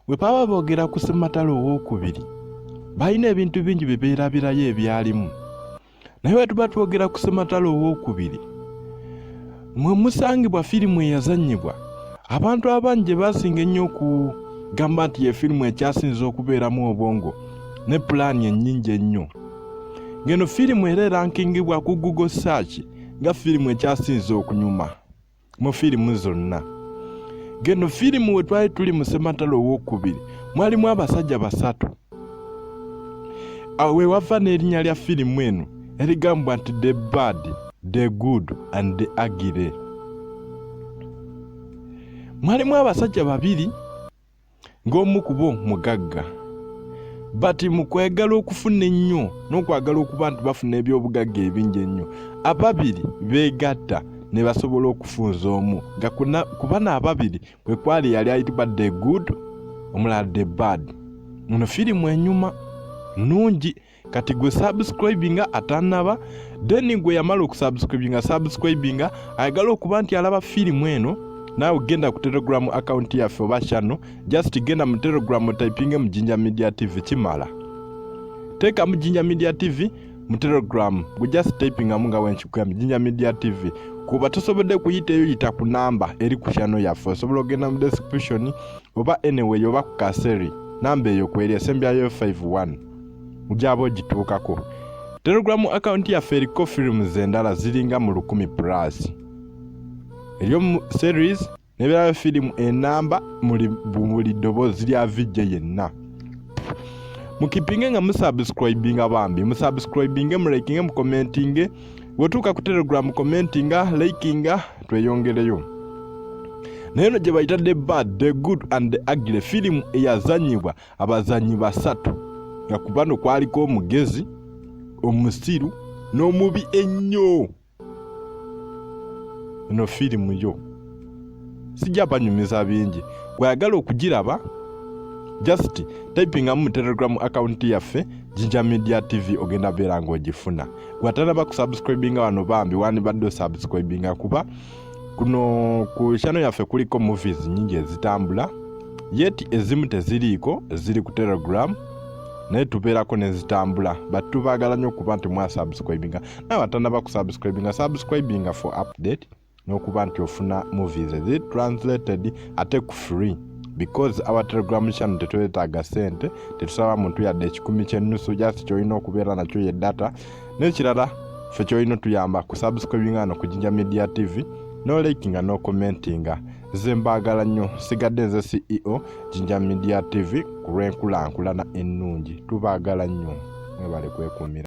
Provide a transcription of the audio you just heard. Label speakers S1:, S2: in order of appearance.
S1: Bwe baba boogera ku Ssematalo ow'okubiri, balina ebintu bingi bye beerabirayo ebyalimu. Naye bwe tuba twogera ku Ssematalo ow'okubiri, mwe musangibwa firimu eyazannyibwa abantu abangi gye basinga ennyo okugamba nti ye firimu ekyasinze okubeeramu obwongo ne pulaani ennyingi ennyo. Ng'eno firimu era erankingibwa ku Google search nga firimu ekyasinze okunyuma. Mu firimu zonna. Geno firimu we twali tuli mu ssematalo owokubiri mwalimu abasajja basatu. Awo we wava n'erinnya lya firimu eno erigambwa nti The Bad, The Good and The Ugly. Mwalimu abasajja babiri ng'omu ku bo mugagga but mu kwagala okufuna ennyo n'okwagala okuba nti bafuna ebyobugagga ebingi ennyo, ababiri beegatta ne basobola okufunza omu nga ku bano ababiri kwe kwali eyali ayitibwa The Good, omulala The Bad. Muno firimu enyuma nnungi. Kati gwe subscribinga atanaba, then gwe yamala okusubscribinga, subscribinga ayagala okuba nti alaba firimu eno, naawe genda ku Telegram account yaffe oba channel, just genda mu Telegram otypinge mu Jinja Media TV, kimala. Teeka mu Jinja Media TV mu Telegram, gwe just typingamu nga wenkikugambye Jinja Media TV. Kuba tosobodde kuyita eyo, yita ku namba eri ku channel yaffe, osobola ogenda mu description oba anyway oba ku kaseri, namba eyo kweri esembyayo 51 gyaba ogituukako. Telegram account yaffe eriko films endala ziringa mu 1000 plus, eriyo mu series nebeerayo firimu enamba buli ddoboozi lya VJ yenna. Mukipinge nga musubscribinga, bambi musubscribinge, mulikinge, mucommentinge. Bwetuuka ku Telegram, commentinga, likinga, tweyongereyo. Naye eno gye bayita The Bad, The Good and The Ugly, firimu eyazanyibwa abazanyi basatu, nga ku bano kwaliko omugezi, omusiru n'omubi ennyo. Eno firimu yo sijja banyumiza bingi, gwayagala okugiraba just typingamu mu Telegram account yaffe Jinja Media TV, ogenda beera ng'ogifuna. Gwatanaba kusubscribinga wano, bambi wandibadde osubscribinga, kuba kuno ku channel yaffe kuliko movies nyingi ezitambula, yet ezimu teziriiko, ziri ku Telegram, naye tubeerako nezitambula. But tubaagala nnyo okuba nti mwasubscribinga. Nawe atanaba kusubscribinga, subscribinga for update n'okuba nti ofuna movies eziri translated ate ku free, because our Telegram channel tetwetaaga sente, tetusaba muntu yadde ekikumi ky'ennusu. Just kyolina okubeera nakyo ye data. N'ekirala, ffe kyolina otuyamba ku subscribinga no ku Jinja Media TV, nolikinga n'ocommentinga. Nze mbaagala nnyo, sigadde nze CEO Jinja Media TV ku lw'enkulankulana ennungi. Tubaagala nnyo, mwebale kwekuumira.